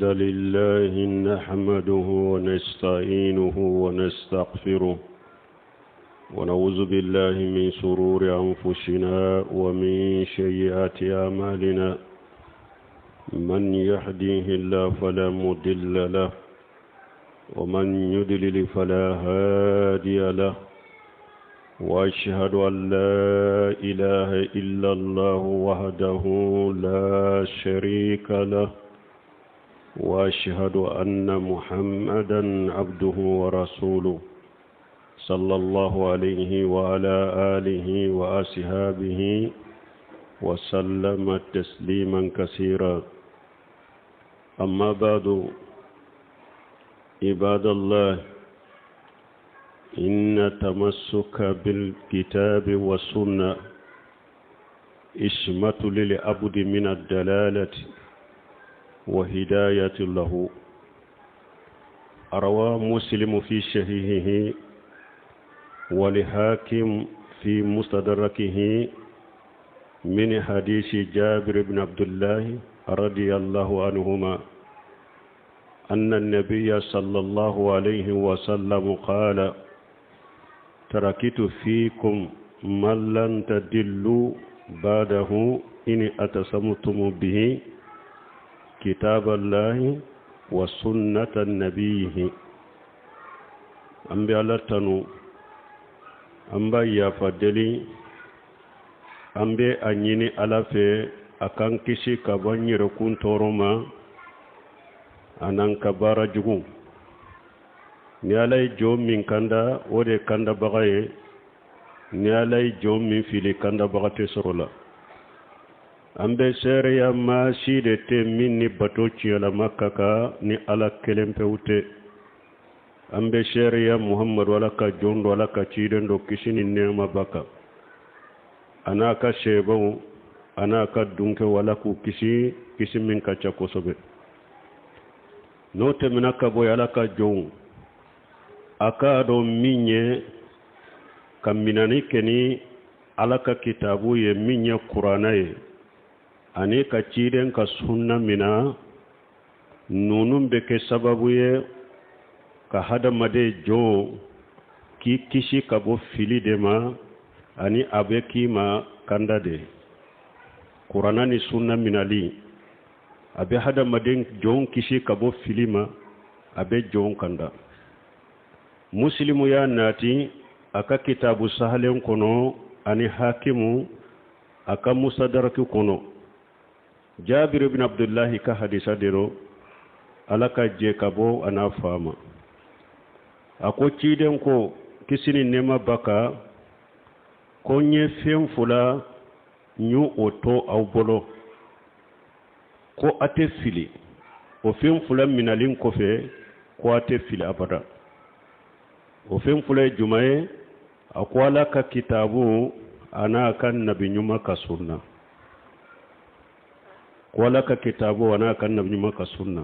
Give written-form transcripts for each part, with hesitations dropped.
لله نحمده ونستعينه ونستغفره ونعوذ بالله من شرور أنفسنا ومن سيئات أعمالنا من يهديه الله فلا مضل له ومن يضلل فلا هادي له واشهد ان لا اله الا الله وحده لا شريك له واشهد ان محمدا عبده ورسوله صلى الله عليه وعلى اله واصحابه وسلم تسليما كثيرا اما بعد عباد الله إن تمسك بالكتاب والسنة إشمة للعبد من الدلالة وهداية له روى مسلم في شهيه ولحاكم في مستدركه من حديث جابر بن عبد الله رضي الله عنهما أن النبي صلى الله عليه وسلم قال تركت فيكم من لن تدلوا بعده إن أتسمتم به كتاب الله وسنة نبيه an bɛ ala tanu an b'a yafa deli an bɛ a ɲini ala fɛ a k'an kisi ka bɔ an yɛrɛkun tɔɔrɔ ma an'an ka baara jugu ni ala ye jɔn min kanda o de ye kandabaga ye ni ala ye jɔn min fili kandabaga tɛ sɔrɔ la an bɛ seereya maa si de tɛ min ni bato tiɲɛlama ka kan ni ala kelen pewu tɛ an bɛ seereya muhamadu ala ka jɔn don ala ka ciden don kisi ni nɛɛma b'a kan a n'a ka sebaw a n'a ka dunkɛw ala k'u kisi kisi min ka ca kosɛbɛ n'o tɛmɛna ka bɔ ala ka jɔnw a k'a dɔn min ye ka minani kɛ ni ala ka kitabu ye min ye kurana ye ani ka ciden ka sunna mina ninnu bɛ kɛ sababu ye ka hadamaden jɔn k'i kisi ka bɔ fili de ma ani a bɛ k'i ma kanda de kurana ni sunna minali a bɛ hadamaden jɔn kisi ka bɔ fili ma a bɛ jɔn kanda musilimu y'a nati a ka kitabu sahalen kɔnɔ ani hakimu a ka musadaraki kɔnɔ jabir bin abdullahi ka hadisa de rɔ ala ka jɛ ka bɔ a n'a fa ma a ko ciden ko kisi ni nɛɛma b'a kan ko n ye fɛn fila n y'o o to aw bolo ko a tɛ fili o fɛn fila minalen kɔfɛ ko a tɛ fili abada o fɛn fila ye jumɛn ye a ko ala ka kitabu a n'a ka nabi ɲuman ka sunna ko ala ka kitabu a n'a ka nabi ɲuman ka sunna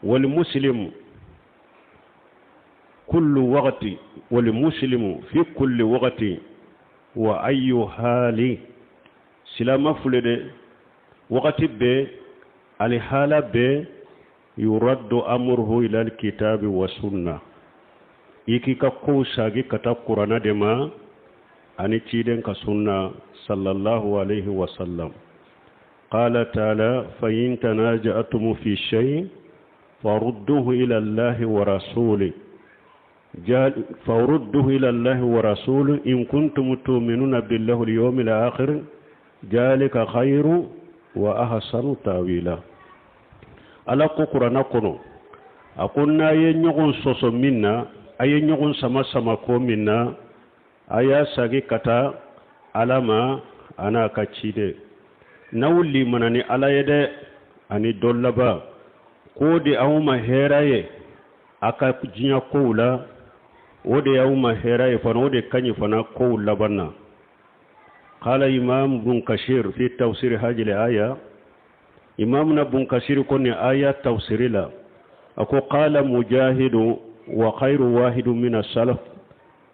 wal muslimu kullu waqti wal muslimu fi kulli waqti wa ayu hali silama file dɛ wagati bɛɛ ani hala bɛɛ yuraddu amruhu ila alkitabi wa sunna i k'i ka kow sagi ka taa kurana de ma ani ciden ka sunna sallallahu alaihi wa sallam qala taala fa in tanaja'tum fi shay farudduhu ila allahi wa rasuli فردوه إلى الله ورسوله إن كنتم تؤمنون بالله اليوم الآخر ذلك خير وأحسن تأويلا ala ko kuranna kɔnɔ a ko n'a ye ɲɔgɔn sɔsɔ min na a ye ɲɔgɔn sama sama ko min na a y'a sagi ka taa ala ma a n'a ka ciden n'aw limana ni ala ye dɛ ani don laban k'o de aw ma hɛrɛ ye a ka diɲɛ kow la o de y'aw ma hɛrɛ ye fana o de ka ɲi fana kow laban na qala imam bun kashir fi tafsir hajil aya imam na bun kashir ko ni aya tafsiri la a ko qala mujahidu wa khairu wahidu min as-salaf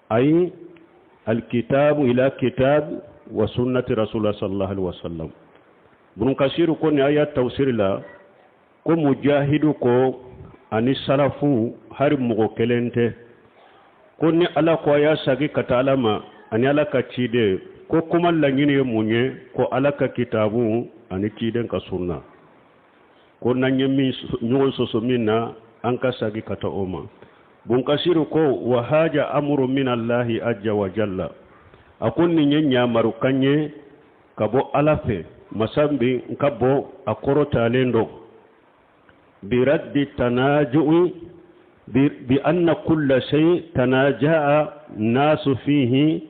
ay alkitabu ila kitab wa sunnati rasulullah sallallahu alaihi wasallam bun kashir ko ni aya tafsiri la Ko mujahidu ko ani salafu hari mɔgɔ kelen tɛ. Ko ni Ala ko a y'a sagi ka taa Ala ma ani Ala ka ciden, ko kuma laɲini ye mun ye? Ko Ala ka kitabu ani ciden ka sunna. Ko n'an ye min ɲɔgɔn sɔsɔ min na, an ka sagi ka taa o ma. Bunkasiru ko wa haja amuru min Allahi ajja wa jalla, a ko nin ye ɲamarukan ye ka bɔ Ala fɛ, masa min ka bɔ a kɔrɔtalen don, biraddi tanaju'i bi anna kulla shay tanaja'a nasu fihi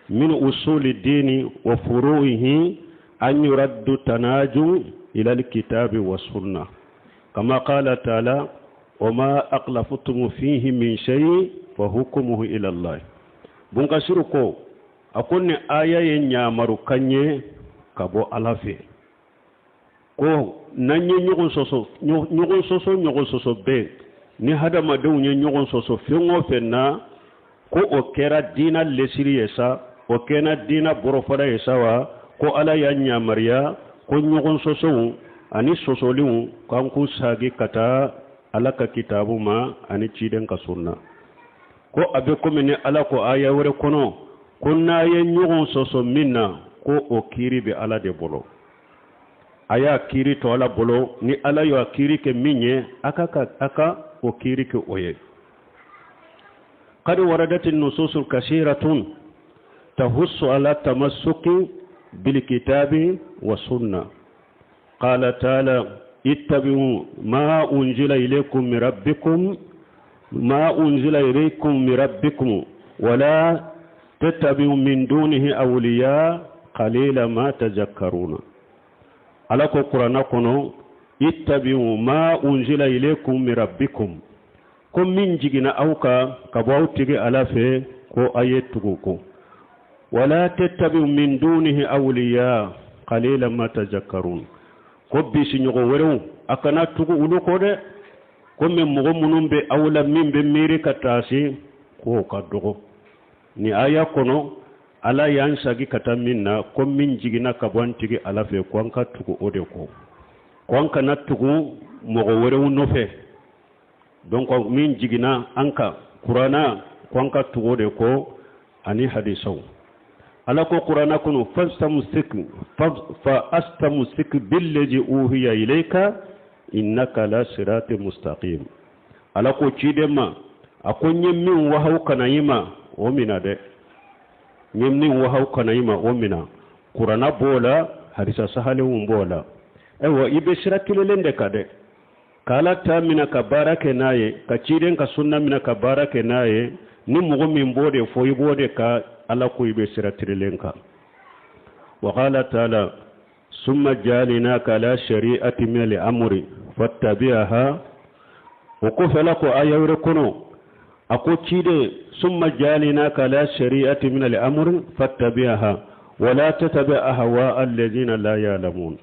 min usuli dini wa furu'ihi an yuraddu tanaju ila alkitabi wa sunna, kama qala ta'ala wa ma aqlaftum fihi min shay fa hukmuhu ila Allah. Bunkasiru ko a ko ni aya ye ɲamarukan ye ka bɔ Ala fɛ, ko n'an ye ɲɔgɔn sɔsɔ, ɲɔgɔn sɔsɔ, ɲɔgɔn sɔsɔ bɛɛ ni hadamadenw ye ɲɔgɔn sɔsɔ fɛn o fɛn na, ko o kɛra diina lesiri ye sa, o kɛra diina borofara ye sa wa, ko Ala y'a ɲamariya ko ɲɔgɔn sɔsɔw ani sɔsɔliw k'an k'u sagi ka taa Ala ka kitabu ma ani ciden ka sunna. Ko a bɛ komi ni Ala ko aya wɛrɛ kɔnɔ ko n'a ye ɲɔgɔn sɔsɔ min na, ko o kiiri bɛ Ala de bolo, a y'a kiiri to Ala bolo. Ni Ala y'a kiiri kɛ min ye, a ka o kiiri kɛ o ye. Qad waradat an-nusus al-kasiratun tahussu ala tamassuki bil kitabi wa sunna. Qala ta'ala ittabi'u ma unzila ilaykum min rabbikum, ma unzila ilaykum min rabbikum, wala tattabi'u min dunihi awliya qalila ma tazakkaruna. Ala ko Kuranna kɔnɔ ittabi'u ma unzila ilaykum min rabbikum, ko min jiginna aw kan ka bɔ aw tigi Ala fɛ, ko a ye tugu ko wala tattabi'u min dunihi awliya qalila ma tazakkarun, ko bisiɲɔgɔn wɛrɛw a kana tugu olu kɔ dɛ, komi mɔgɔ minnu bɛ aw la min bɛ miiri ka taasi, k'o ka dɔgɔ. Ni aya kɔnɔ, Ala y'an sagi ka taa min na, ko min jiginna ka bɔ an tigi Ala fɛ, ko an ka tugu o de kɔ, ko an kana tugu mɔgɔ wɛrɛw nɔfɛ. Donc min jiginna an kan Kuranna, ko an ka tugu o de kɔ ani hadisaw. Ala ko Kuranna kɔnɔ fastamsik fa astamsik billazi uhiya ilayka innaka ala sirati mustaqim. Ala ko ciden ma, a ko n ye min wahaw kana i ma, o mina dɛ. N ye min wahaw kana i ma, o mina. Kuranna b'o la, hadisa sahalenw b'o la. Ayiwa, i bɛ sira kelelen de kan dɛ, k'Ala ta mina ka baara kɛ n'a ye, ka ciden ka sunna mina ka baara kɛ n'a ye. Ni mɔgɔ min b'o de fɔ, i b'o de ka, Ala ko i bɛ sira tirelen kan. Wa qala ta'ala summa jalinaka ala shari'ati min al-amri fattabi'aha. O kɔfɛ, Ala ko aya wɛrɛ kɔnɔ, a ko ciden summa jalinaka ala shari'ati min al-amri fattabi'aha wala tattabi' ahwa alladhina la ya'lamun.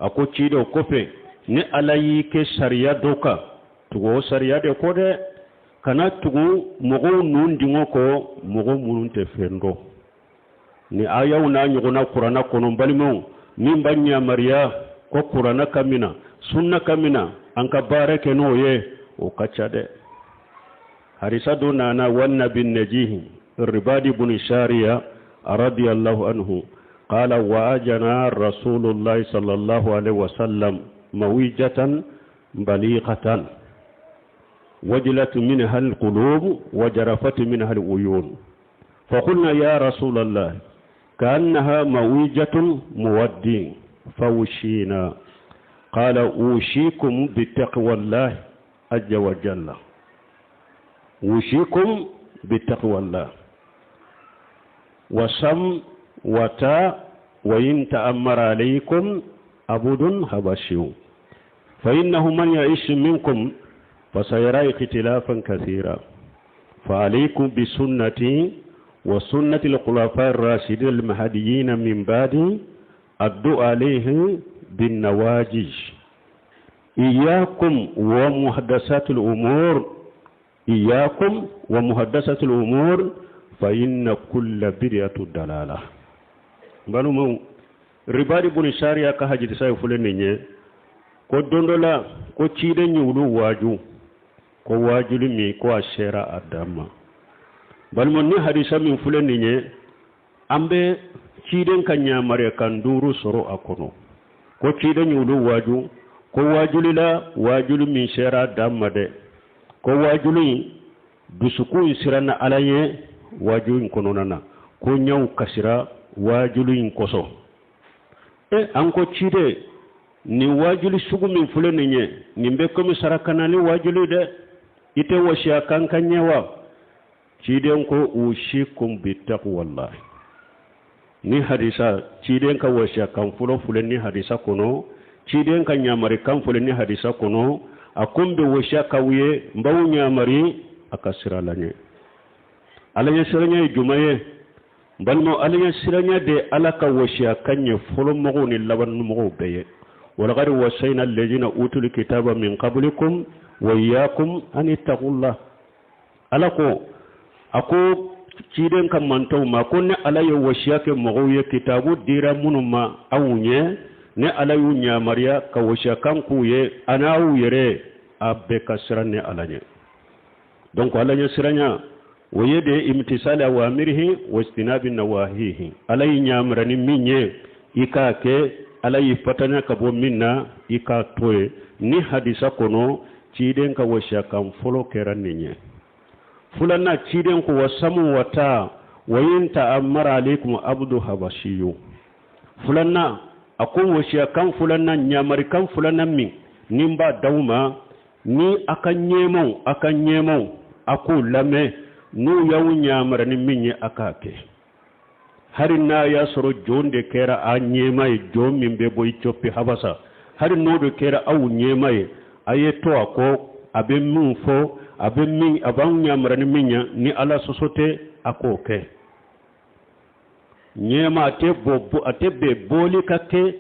A ko ciden, o kɔfɛ ni Ala y'i kɛ sariya dɔ kan, tugu o sariya de kɔ dɛ, kana tugu mɔgɔw nun dingɔ kɔ, mɔgɔ minnu tɛ fɛn dɔn. Ni ayaw n'a ɲɔgɔnna Kuranna kɔnɔ, balimaw, min b'a yamaruya ko Kuranna ka mina, sunna ka mina, an ka baara kɛ n'o ye, o ka ca dɛ. Hadisa dɔ nana wa nabi najihi ribadi bun shariya radiyallahu anhu qala wa'ajana rasulullahi sallallahu alaihi wasallam mawijatan balighatan wajilat minha alqulub wajarafat minha aluyun. فقلنا يا رسول الله كأنها موجة مودع فوشينا. قال أوشيكم بتقوى الله عز وجل، أوشيكم بتقوى الله وسم وتا وإن تأمر عليكم عبد حبشي، فإنه من يعيش منكم فسيرى اختلافا كثيرا، فعليكم بسنتي وسنة الخلفاء الراشدين المهديين من بعدي، عضوا عليها بالنواجذ، إياكم ومحدثات الأمور، إياكم ومحدثات الأمور، فإن كل بدعة ضلالة. Balimaw, Ribadi bun Sariya ka hadisa ye filɛ nin ye. Ko don dɔ la ko ciden y'olu waaju, ko waajuli min ko a sera a dan ma. Balima, ni hadisa min filɛ nin ye, an bɛ ciden ka ɲamariya kan duuru sɔrɔ a kɔnɔ. Ko ciden y'olu waaju, ko waajuli la, waajuli min sera a dan ma dɛ, ko waajuli in dusukun in siranna Ala ɲɛ waaju in kɔnɔna na, ko ɲɛw kasira waajuli in kosɔn. E, an ko ciden, nin waajuli sugu min filɛ nin ye, nin bɛ komi sarakanali waajuli dɛ, i tɛ wasiya kan ka ɲɛ wa? Ciden ko usikum bi taqwallahi. Ni hadisa, ciden ka wasiya kan fɔlɔ filɛ ni hadisa kɔnɔ, ciden ka ɲamari kan filɛ ni hadisa kɔnɔ. A ko n bɛ wasiya k'aw ye, n b'aw ɲamari a ka siran Ala ɲɛ. Ala ɲɛ siranya ye jumɛn ye? N balimaw, Ala ɲɛ siranya de Ala ka wasiya kan ye fɔlɔ mɔgɔw ni laban mɔgɔw bɛɛ ye. Walakadi wasayina lezina utul kitaba min qablikum wa iyakum an ittaqullah. Ala ko, a ko ciden ka mantɔnw ma ko ne Ala ye wasiya kɛ mɔgɔw ye kitabu dira minnu ma aw ɲɛ, ne Ala y'u ɲamariya ka wasiya kan k'u ye, a n'aw yɛrɛ a bɛɛ ka siran ne Ala ɲɛ. Donc Ala ɲɛ siranya o ye de imtisali awamirihi wa istinabi nawahihi. Ala y'i ɲamara ni min ye, i k'a kɛ. Ala y'i fatanya ka bɔ min na, i k'a to ye. Ni hadisa kɔnɔ, ciden ka wasiya kan fɔlɔ kɛra nin ye. Filanan, ciden ko wa samu wa taa wa in ta'ammara alaikum abdu habashiyu. Filanan, a ko wasiya kan filanan, ɲamari kan filanan min ni n b'a d'aw ma, ni a ka ɲɛmaw, a ka ɲɛmaw, a k'u lamɛn. N'u y'aw ɲamara ni min ye, a k'a kɛ, hari n'a y'a sɔrɔ jɔn de kɛra a ɲɛma ye, jɔn min bɛ bɔ Ethiopie Habasa, hari n'o de kɛra aw ɲɛma ye, a ye to a kɔ. A bɛ min fɔ, a bɛ min, a b'anw ɲamara ni min ye, ni Ala sɔsɔ tɛ, a k'o kɛ. Ɲɛma a tɛ bɔ, a tɛ bɛn bɔli ka kɛ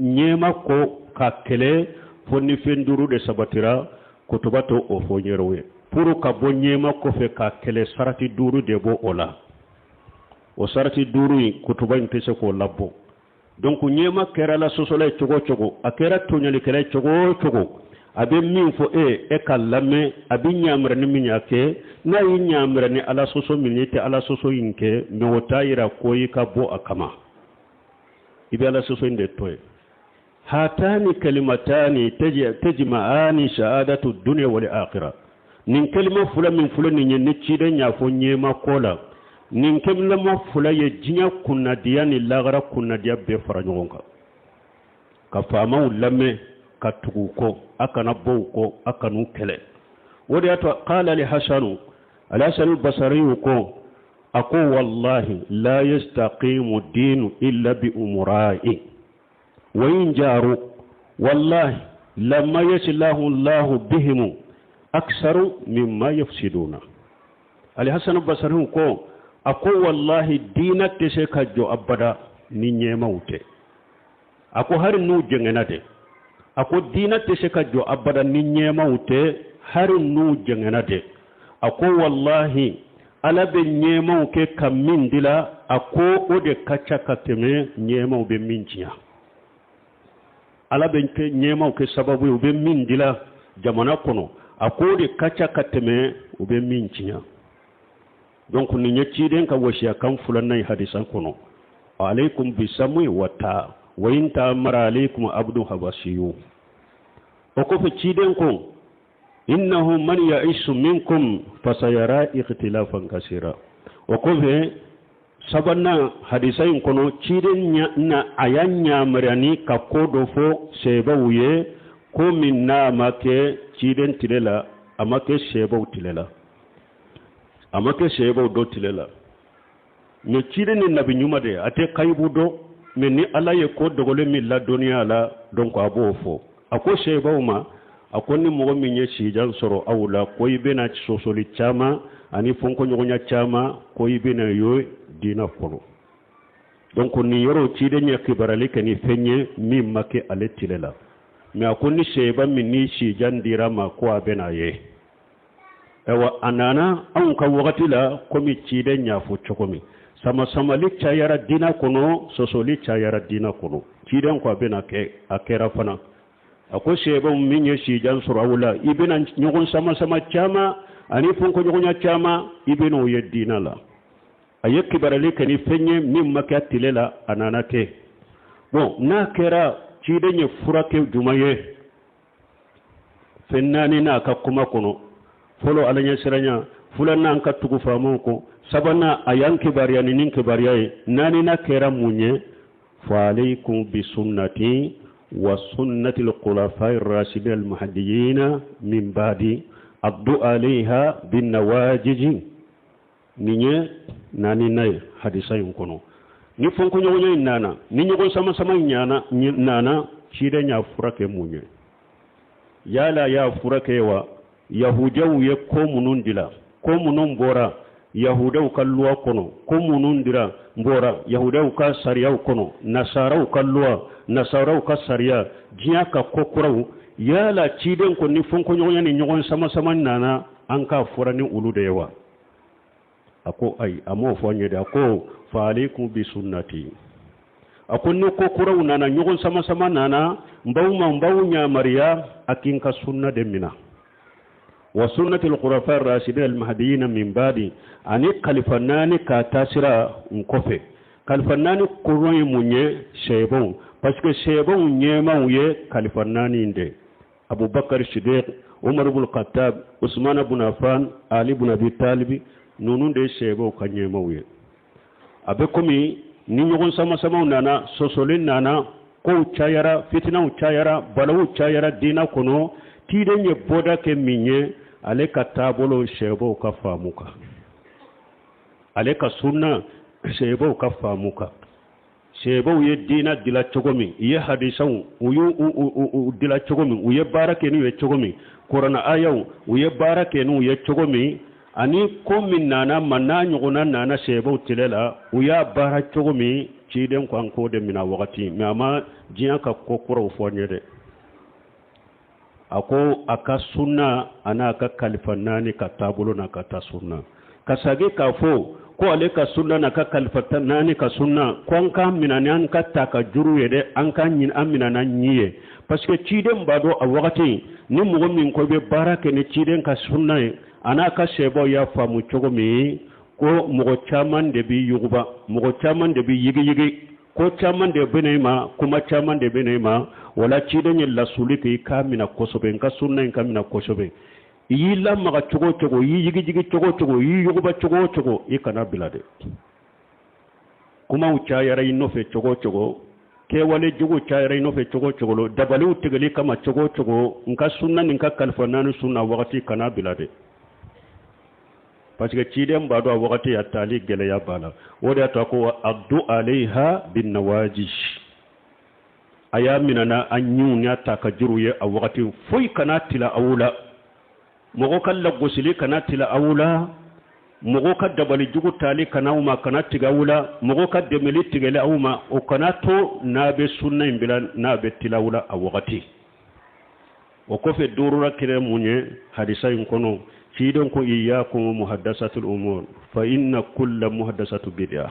ɲɛma kɔ ka kɛlɛ fo ni fɛn duuru de sabatira. Kutuba to o fɔ yɛrɛw ye pour ka bɔ ɲɛma kɔfɛ ka kɛlɛ, sarati duuru de bɔ o la. O sarati duuru in, kutuba in tɛ se k'o labɔ. Donc ɲɛma kɛra la sɔsɔla ye cogo o cogo, a kɛra tɔɲɔlikɛla ye cogo o cogo, a bɛ min fɔ e, e ka lamɛn. A bɛ ɲamara ni min y'a kɛ, n'a y'i ɲamara ni Ala sɔsɔ min ye, i tɛ Ala sɔsɔ in kɛ, mais o t'a yira ko i ka bɔ a kama, i bɛ Ala sɔsɔ in de to yen. Hatani kalimatani tajma'ani shahadatu dunya wal akhirah. Nin kalima fila min filɛ nin ye, ni ciden y'a fɔ ɲɛma ko la, nin kalima fila ye diɲɛ kunnadiya ni lagara kunnadiya bɛɛ fara ɲɔgɔn kan: ka faamaw lamɛn, ka tugu u kɔ, a kana bɔ u kɔ, a kan'u kɛlɛ. O de y'a to qala li hasanu, alhasanu basariyu ko, a ko wallahi la yastaqimu dinu illa bi umura'i wa in jaru wallahi lamma yaslahu Allahu bihim aksaru mimma yafsiduna. Alhasanu basariyu ko, a ko wallahi diina tɛ se ka jɔ abada ni ɲɛmaw tɛ. A ko hari n'u jɛngɛnna de, a ko diina tɛ se ka jɔ abada ni ɲɛmaw tɛ, hari n'u jɛngɛnna de. A ko wallahi Ala bɛ ɲɛmaw kɛ ka min dila, a ko o de ka ca ka tɛmɛ ɲɛmaw bɛ min tiɲɛ. Ala bɛ ɲɛmaw kɛ sababu ye u bɛ min dila jamana kɔnɔ, a ko o de ka ca ka tɛmɛ u bɛ min tiɲɛ. Donc nin ye ciden ka wasiya kan filanan ye hadisa kɔnɔ: alaikum bisamui wa taa wa in ta'ammara alaikum abdu habasiyu. O kɔfɛ, ciden ko innahu man ya'isu minkum fasayara ikhtilafan kasira. O kɔfɛ, sabanan hadisa in kɔnɔ, ciden na a y'a ɲamariya ni ka ko dɔ fɔ sɛbɛw ye, ko min n'a ma kɛ ciden tile la, a ma kɛ sɛbɛw tile la, a ma kɛ sɛbɛw dɔ tile la. Mais ciden ni nabi ɲuman de, a tɛ kayibu dɔn, mais ni Ala ye ko dogolen min ladɔnniya a la, donc a b'o fɔ. A ko sɛbɛw ma, a ko ni mɔgɔ min ye sijan sɔrɔ aw la, ko i bɛna sɔsɔli caman ani fɔnkɔɲɔgɔnya caman, ko i bɛna ye diinɛ kɔnɔ. Donc nin yɔrɔ, ciden ye kibarali kɛ ni fɛn ye min ma kɛ ale tile la. Mais a ko ni sɛba min ni sijan dira ma, ko a bɛna ye. Ayiwa, a nana anw ka wagati la komi ciden y'a fɔ cogo min, sama-samali cayara diinɛ kɔnɔ, sɔsɔli cayara diinɛ kɔnɔ. Ciden ko a bɛna kɛ, a kɛra fana. A ko seebaw min ye sijan sɔrɔ aw la, i bɛna ɲɔgɔn sama sama caman ani fɔnkɔɲɔgɔnya caman, i bɛna o ye diina la. A ye kibarali kɛ ni fɛn ye min ma kɛ tile la, a nana kɛ. Bon, n'a kɛra, ciden ye fura kɛ jumɛn ye? Fɛn naani n'a ka kuma kɔnɔ. Fɔlɔ, ala ɲɛsiranya. Filanan, an ka tugu faamaw kɔ. Sabanan, a y'an kibaruya ni nin kibaruya ye. Naaninan kɛra mun ye? Fa alaykum bi sunnati wa sunnati al-khulafa'i ar-rashidin al-mahdiyyin min ba'di, addu alayha bin nawajiji. Nin ye naaninan ye hadisa in kɔnɔ. Ni fɔnkɔɲɔgɔnya in nana, ni ɲɔgɔn sama-sama ɲana nana, ciden y'a furakɛ mun ye? Yala y'a furakɛ wa yahudiyaw ye ko minnu dila, ko minnu bɔra yahudaw ka luwa kɔnɔ, ko minnu dira bɔra yahudaw ka sariyaw kɔnɔ, nasaraw ka luwa, nasaraw ka sariya, diɲɛ ka ko kuraw? Yala ciden ko ni fɔnkɔɲɔgɔnya ni ɲɔgɔn sama-sama nana, an k'a fura ni olu de ye wa? A ko ayi, a m'o fɔ an ye dɛ. A ko fa alaykum bi sunnati. A ko ni ko kuraw nana, ɲɔgɔn sama-sama nana, n b'aw ma, n b'aw yamaruya a k'i ka sunna de mina, wa sunnati al-khulafa ar-rashidin al-mahdiyyin min ba'di, ani kalifa naani ka taasira n kɔfɛ. Kalifa naani kɔrɔ ye mun ye? Sɛbɛnw, parce que sɛbɛnw ɲɛmaw ye kalifa naani in de: Abubakar Sidiq, Umar ibn Khattab, Usman ibn Affan, Ali ibn Abi Talib. Ninnu de ye sɛbɛnw ka ɲɛmaw ye. A bɛ komi ni ɲɔgɔn sama-samaw nana, sɔsɔli nana, kow cayara, fitinaw cayara, balawu cayara diinɛ kɔnɔ, ciden ye bɔda kɛ min ye? Ale ka taabolo, sɛbɛnw ka faamu kan, ale ka sunna, sɛbɛnw ka faamu kan. Sɛbɛnw ye diinɛ dila cogo min, i ye hadisaw u y'u dila cogo min, u ye baara kɛ n'u ye cogo min, kuranɛ ayaw u ye baara kɛ n'u ye cogo min, ani ko min nana ma n'a ɲɔgɔnna nana sɛbɛnw tile la, u y'a baara cogo min, ciden ko an k'o de minɛ wagati. Mais a ma diɲɛ ka ko kuraw fɔ n ye dɛ. A ko a ka sunna a n'a ka kalifa naani ka taabolo n'a ka taa sunna ka sagi k'a fɔ ko ale ka sunna n'a ka kalifa naani ka sunna, ko an k'a minɛ ni an ka ta ka juru ye dɛ, an k'a ɲini, an minɛ n'an ɲi ye, parce que ciden b'a dɔn a wagati ni mɔgɔ min ko i bɛ baara kɛ ni ciden ka sunna ye, a n'a ka sɛbɛw y'a faamu cogo min, ko mɔgɔ caman de b'i yuguba, mɔgɔ caman de b'i yigiyigi, ko caman de bɛ i ma, kuma caman de bɛ i ma. Wala ciden ye lasuli kɛ, i k'a minɛ kosɛbɛ, n ka sunna in ka minɛ kosɛbɛ. I y'i lamaga cogo o cogo, i y'i yigijigi cogo o cogo, i y'i yuguba cogo o cogo, i kana bila dɛ. Kumaw cayara i nɔfɛ cogo o cogo, kɛwale jugu cayara i nɔfɛ cogo o cogo, dabaliw tigɛli kama cogo o cogo, n ka sunna ni n ka kalifa naani sunna wagati, kana bila dɛ, parce que ciden b'a dɔn a wagati a taali gɛlɛya b'a la. O de y'a to a ko addu alayha bin nawaji, a y'a minɛ n'a a ɲinw n'a ta ka juru ye a wagati. Foyi kana tila aw la, mɔgɔ ka lagosili kana tila aw la, mɔgɔ ka dabali jugu tali kana aw ma, kana tigɛ aw la, mɔgɔ ka dɛmɛli tigɛli aw ma, o kana to n'a bɛ sunna in bila, n'a bɛ tila aw la a wagati. O kɔfɛ, duurunan kɛra mun ye hadisa in kɔnɔ? Ciden ko iyyakum muhaddasatul umur fa inna kulla muhaddasatu bid'a.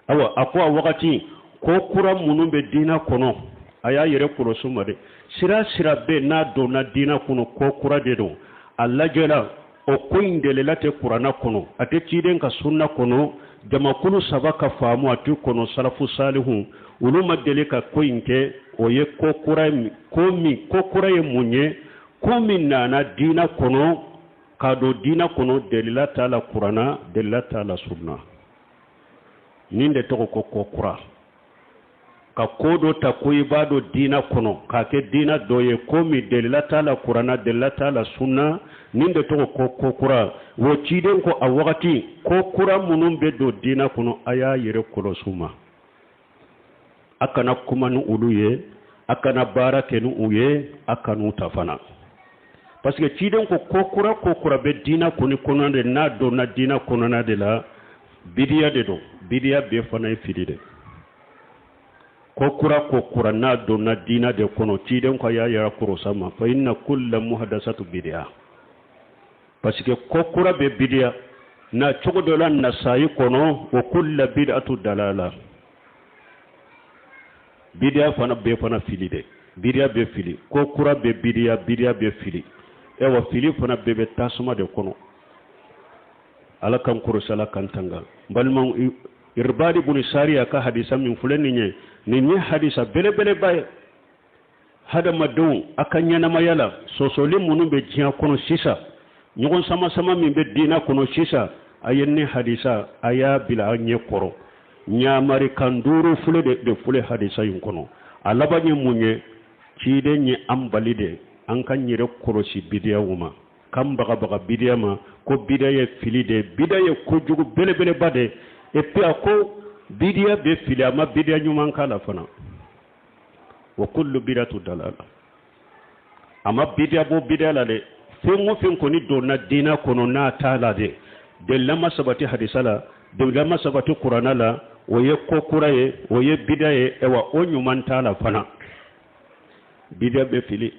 Awa, a ko a wagati ko kura minnu bɛ diinɛ kɔnɔ, a y'a yɛrɛ kɔlɔsi ma dɛ. Sira sira bɛ n'a donna diinɛ kɔnɔ, ko kura de don, a lajɛla o ko in delila tɛ kuranna kɔnɔ, a tɛ ciden ka sunna kɔnɔ, jamakulu saba ka faamu a tɛ kɔnɔ, salafu salihu olu ma deli ka ko in kɛ, o ye ko kura. Ko min ko kura ye mun ye? Ko min nana diinɛ kɔnɔ, k'a don diinɛ kɔnɔ, delila t'a la kuranna, delila t'a la sunna, nin de tɔgɔ ko ko kura. Ka ko dɔ ta ko i b'a dɔn diinɛ kɔnɔ, k'a kɛ diinɛ dɔ ye, ko min delila t'a la kuranna, delila t'a la sunna, nin de tɔgɔ ko ko kura. Wo ciden ko a wagati ko kura minnu bɛ don diinɛ kɔnɔ, a y'a yɛrɛ kɔlɔsi u ma, a kana kuma ni olu ye, a kana baara kɛ ni u ye, a kan'u ta fana, parce que ciden ko ko kura ko kura bɛ diinɛ kɔni kɔnɔna de, n'a donna diinɛ kɔnɔna de la, bidiya de don. Bidiya bɛɛ fana ye fili de. Ko kura ko kura n'a donna diinɛ de kɔnɔ, ciden ko a y'a yɛrɛ kɔrɔsa ma, fa inna kulla muhadasatu bidiya, parce que ko kura bɛ bidiya na cogo dɔ la Nasayi kɔnɔ, wa kulla bid'atu dalala, bidiya fana bɛɛ fana fili de. Bidiya bɛ fili, ko kura bɛ bidiya, bidiya bɛ fili. Ewa fili fana bɛɛ bɛ tasuma de kɔnɔ. Ala k'an kɔrɔsi, Ala k'an tanga. N balimaw, Irbadi buni Sariya ka hadisa min filɛ nin ye, nin ye hadisa belebeleba ye. Hadamadenw a ka ɲɛnamaya la, sɔsɔli minnu bɛ diɲɛ kɔnɔ sisan, ɲɔgɔn sama-sama min bɛ diinɛ kɔnɔ sisan, a ye nin hadisa a y'a bila a ɲɛ kɔrɔ. Ɲamarikan duuru filɛ de filɛ hadisa in kɔnɔ. A laban ye mun ye? Ciden ye an bali de an k'an yɛrɛ kɔlɔsi bidiyaw ma, k'an bagabaga bidiya ma, ko bidiya ye fili de, bidiya ye kojugu belebeleba de. Et puis a ko bidiya bɛ fili, a ma bidiya ɲuman k'a la fana. Wa kullu bidatu dalala, a ma bidiya bɔ bidiya la dɛ. Fɛn o fɛn kɔni donna diinɛ kɔnɔ n'a t'a la dɛ, delila ma sabati hadisa la, delila ma sabati kuranna la, o ye ko kura ye, o ye bidiya ye. Ayiwa, o ɲuman t'a la fana, bidiya bɛ fili.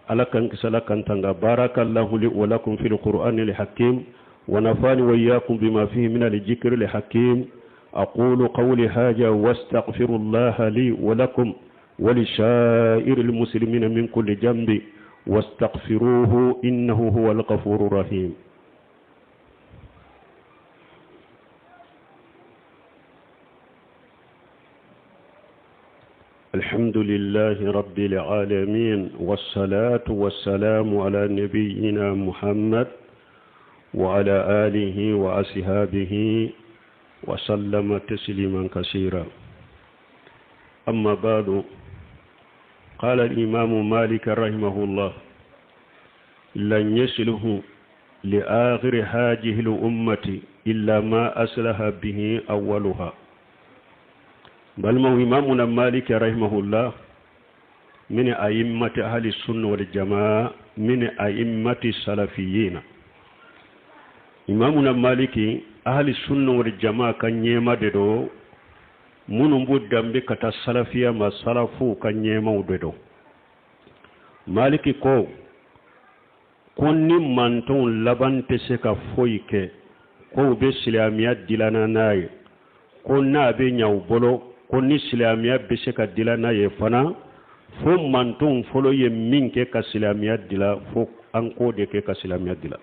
Ala k'an kisi, Ala k'an tanga. Barakallahu li wa lakum fil qur'anil hakim wa nafani wa iyyakum bima fihi min al-dhikril hakim. أقول قولي هذا واستغفر الله لي ولكم ولسائر المسلمين من كل جنب واستغفروه إنه هو الغفور الرحيم. الحمد لله رب العالمين، والصلاة والسلام على نبينا محمد وعلى آله وأصحابه وسلم تسليما كثيرا. أما بعد، قال الإمام مالك رحمه الله: لن يصلح لآخر هذه الأمة إلا ما أصلح به أولها. بل إمامنا مالك رحمه الله من أئمة أهل السنة والجماعة، من أئمة السلفيين. إمامنا مالك ahli sunna wal jama'a ka ɲɛma de do, minnu b'u danbe ka taa salafiya ma, salafu ka ɲɛmaw de do. Maliki ko ko ni mantonw laban tɛ se ka foyi kɛ ko u bɛ silamɛya dilanna n'a ye, ko n'a bɛ ɲa u bolo, ko ni silamɛya bɛ se ka dilan n'a ye fana, fo mantonw fɔlɔ ye min kɛ ka silamɛya dilan, fo an k'o de kɛ ka silamɛya dilan.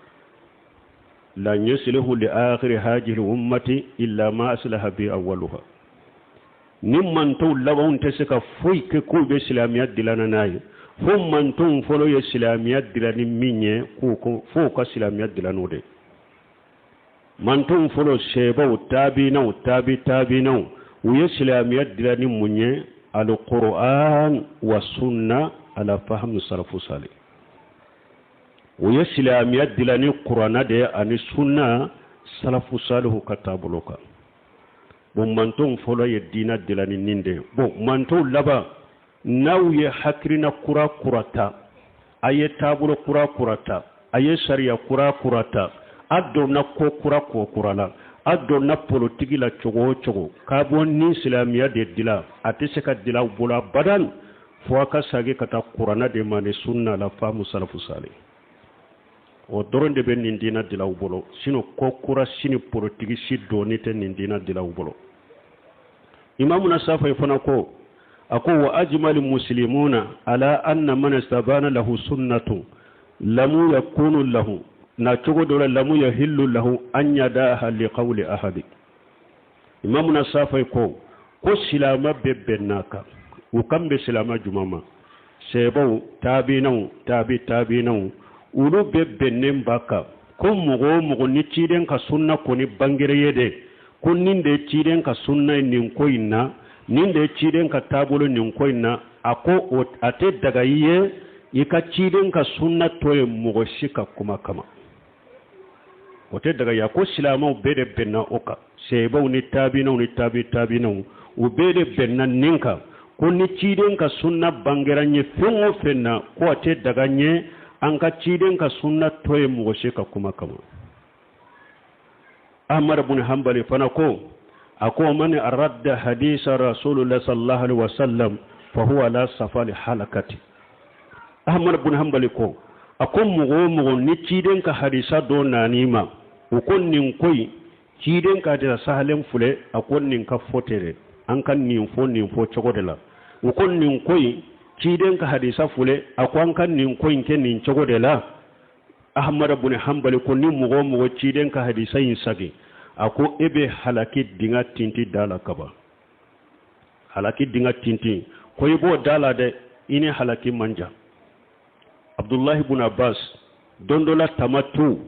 Lan yuslihu li akhiri hadhihi ummati illa ma aslaha bi awwaluha. Ni mantonw labanw tɛ se ka foyi kɛ k'u bɛ silamɛya dilanna n'a ye, fo mantonw fɔlɔ ye silamɛya dilan ni min ye, k'u ko f'o ka silamɛya dilan n'o de. Mantonw fɔlɔ, sebaw, taabinaw, taabi taabinaw, u ye silamɛya dilan ni mun ye? Alquran wa sunna ala fahmi salafu salih. U ye silamɛya dilan ni kuranna de ye ani sunna salafu salihu ka taabolo kan. Bon, mantonw fɔlɔ ye diina dilan ni nin de ye. Bon, mantonw laban, n'aw ye hakilina kura kura ta, a ye taabolo kura kura ta, a ye sariya kura kura ta, a donna ko kura ko kura la, a donna politiki la cogo o cogo, k'a bɔ ni silamɛya de dilan, a tɛ se ka dilan aw bolo abadan, fo a ka sagi ka taa kuranna de ma ni sunna la faamu salafu salih. O dɔrɔn de bɛ nin diina dilan aw bolo. Sinon ko kura si ni politiki si dɔɔni tɛ nin diina dilan aw bolo. Imamuna Safai fana ko, a ko wa ajmal muslimuna ala anna man istabana lahu sunnatu lamu yakunu lahu na cogo dɔ la lamu yahillu lahu an yadaha li qawli ahadi. Imamuna Safai ko ko silama bɛɛ bɛnn'a kan. U kan bɛ silama juma ma? Sebaw, taabinaw, taabi taabinaw, olu bɛɛ bɛnnen b'a kan ko mɔgɔ o mɔgɔ ni ciden ka sunna kɔni bangere ye de, ko nin de ye ciden ka sunna ye nin ko in na, nin de ye ciden ka taabolo nin ko in na, a ko a tɛ daga i ye i ka ciden ka sunna to ye mɔgɔ si ka kuma kama, o tɛ daga ye. A ko silamɛw bɛɛ de bɛnna o kan, sebaw ni taabinaw ni taabi taabinaw, u bɛɛ de bɛnna nin kan ko ni ciden ka sunna bangera n ye fɛn o fɛn na, ko a tɛ daga n ye an ka ciden ka sunna to ye mɔgɔ si ka kuma kama. Ahmad bin Hanbali fana ko, a ko man radda hadisa rasulullah sallallahu alaihi wasallam fa huwa ala safali halakati. Ahmad bin Hanbali ko, a ko mɔgɔ o mɔgɔ ni ciden ka hadisa dɔ nan'i ma, u ko nin ko in ciden ka hadisa sahalen filɛ, a ko nin ka fɔ tɛ dɛ, an ka nin fɔ nin fɔ cogo de la, u ko nin ko in Ciden ka hadisa fule, a ko an ka nin ko in kɛ nin cogo de la. Ahmada bun Hanbali ko ni mɔgɔ o mɔgɔ ciden ka hadisa in sagi, a ko e bɛ halaki dinga tinti da la kaban. Halaki dinga tinti ko i b'o da la dɛ, i ni halaki man jan. Abdullahi bun Abbas, don dɔ la tamatu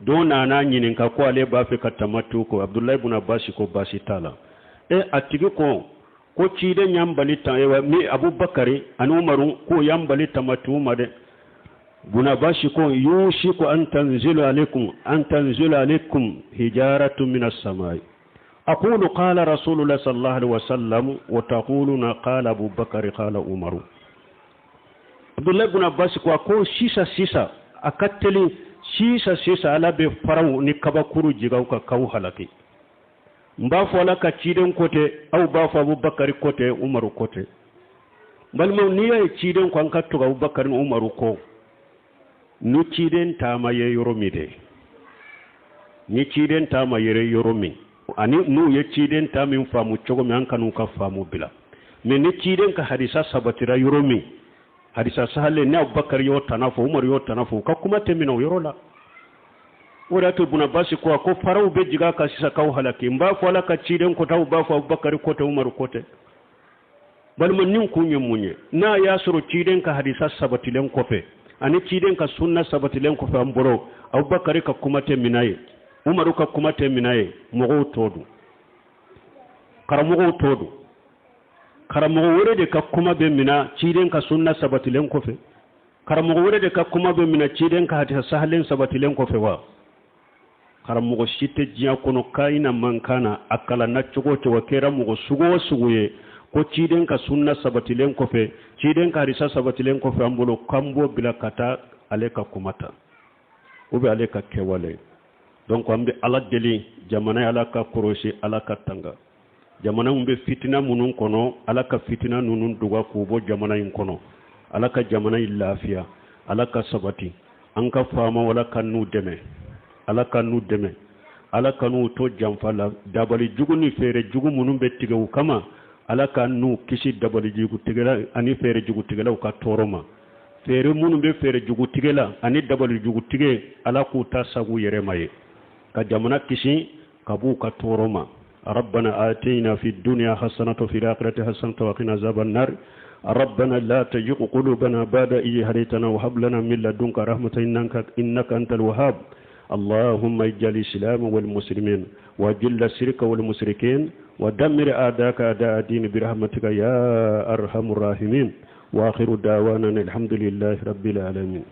dɔ nana ɲininka ko ale b'a fɛ ka tamatu ko. Abdullahi bun Abbas ko baasi t'a la. E a tigi ko ciden y'an bali tan ewa mi Abubakari ani Umaru ko y'an bali tamatu ma dɛ. Bun Abbas ko yushiku an tanzilu alaikum an tanzilu alaikum hijaratu minas samai, aqulu qala rasulullah sallallahu alaihi wasallam wa taquluna qala Abubakari qala Umaru. Abdullahi bun Abbas ko a ko sisa sisa, a ka teli sisa sisa, Ala bɛ faraw ni kabakuru jigaw ka kaw halaki. N b'a fɔ Ala ka ciden ko tɛ, aw b'a fɔ Abubakari ko tɛ, Umaru ko tɛ. Balimaw, n'i y'a ye ciden ko an ka tugu Abubakari ni Umaru kɔ, ni ciden taama ye yɔrɔ min dɛ, ni ciden taama yɛrɛ yɔrɔ min, ani n'u ye ciden ta min faamu cogo min, an kan'u ka faamu bila. Mɛ ni ciden ka hadisa sabatira yɔrɔ min, hadisa sahalen, ni Abubakari y'o tana fɔ, Umaru y'o tana fɔ, u ka kuma tɛ minɛ o yɔrɔ la. O de y'a to Buna Basi ko a ko faraw bɛ jigin a kan sisan k'aw halaki, n b'a fɔ Ala ka ciden ko tɛ, aw b'a fɔ Abubakari ko tɛ, Umaru ko tɛ. Balima, nin kun ye mun ye? N'a y'a sɔrɔ ciden ka hadisa sabatilen kɔfɛ ani ciden ka sunna sabatilen kɔfɛ an bolo, Abubakari ka kuma tɛ mina ye, Umaru ka kuma tɛ mina ye, mɔgɔw tɔ dun, karamɔgɔw tɔ dun, karamɔgɔ wɛrɛ de ka kuma bɛ mina ciden ka sunna sabatilen kɔfɛ, karamɔgɔ wɛrɛ de ka kuma bɛ mina ciden ka hadisa sahalen sabatilen kɔfɛ wa? Karamɔgɔ si tɛ diɲɛ kɔnɔ, kayina man kan na, a kalanna cogo o cogo, kɛra mɔgɔ sugu o sugu ye, ko ciden ka sunna sabatilen kɔfɛ, ciden ka hadisa sabatilen kɔfɛ an bolo, k'an b'o bila ka taa ale ka kuma ta ou bien ale ka kɛwale. Donc an bɛ Ala deli, jamana ye, Ala ka kɔrɔsi, Ala ka tanga jamana bɛ fitina minnu kɔnɔ, Ala ka fitina ninnu dɔgɔ k'u bɔ jamana in kɔnɔ. Ala ka jamana in lafiya, Ala ka sabati. An ka faama, Ala ka n'u dɛmɛ, Ala ka n'u dɛmɛ, Ala ka n'u to janfa la. Dabali jugu ni fɛɛrɛ jugu minnu bɛ tigɛ u kama, Ala ka n'u kisi dabali jugu tigɛla ani fɛɛrɛ jugu tigɛlaw ka tɔɔrɔ ma. Fɛɛrɛ minnu bɛ fɛɛrɛ jugu tigɛ la ani dabali jugu tigɛ, Ala k'u ta sago yɛrɛ ma ye ka jamana kisi ka b'u ka tɔɔrɔ ma. ربنا آتينا في الدنيا حسنة وفي الآخرة حسنة وقنا عذاب النار. ربنا لا تزغ قلوبنا بعد إذ هديتنا وهب لنا من لدنك رحمة إنك أنت الوهاب. اللهم اجعل الإسلام والمسلمين وأذل الشرك والمشركين ودمر أعداءك أعداء الدين برحمتك يا أرحم الراحمين. وآخر دعوانا الحمد لله رب العالمين.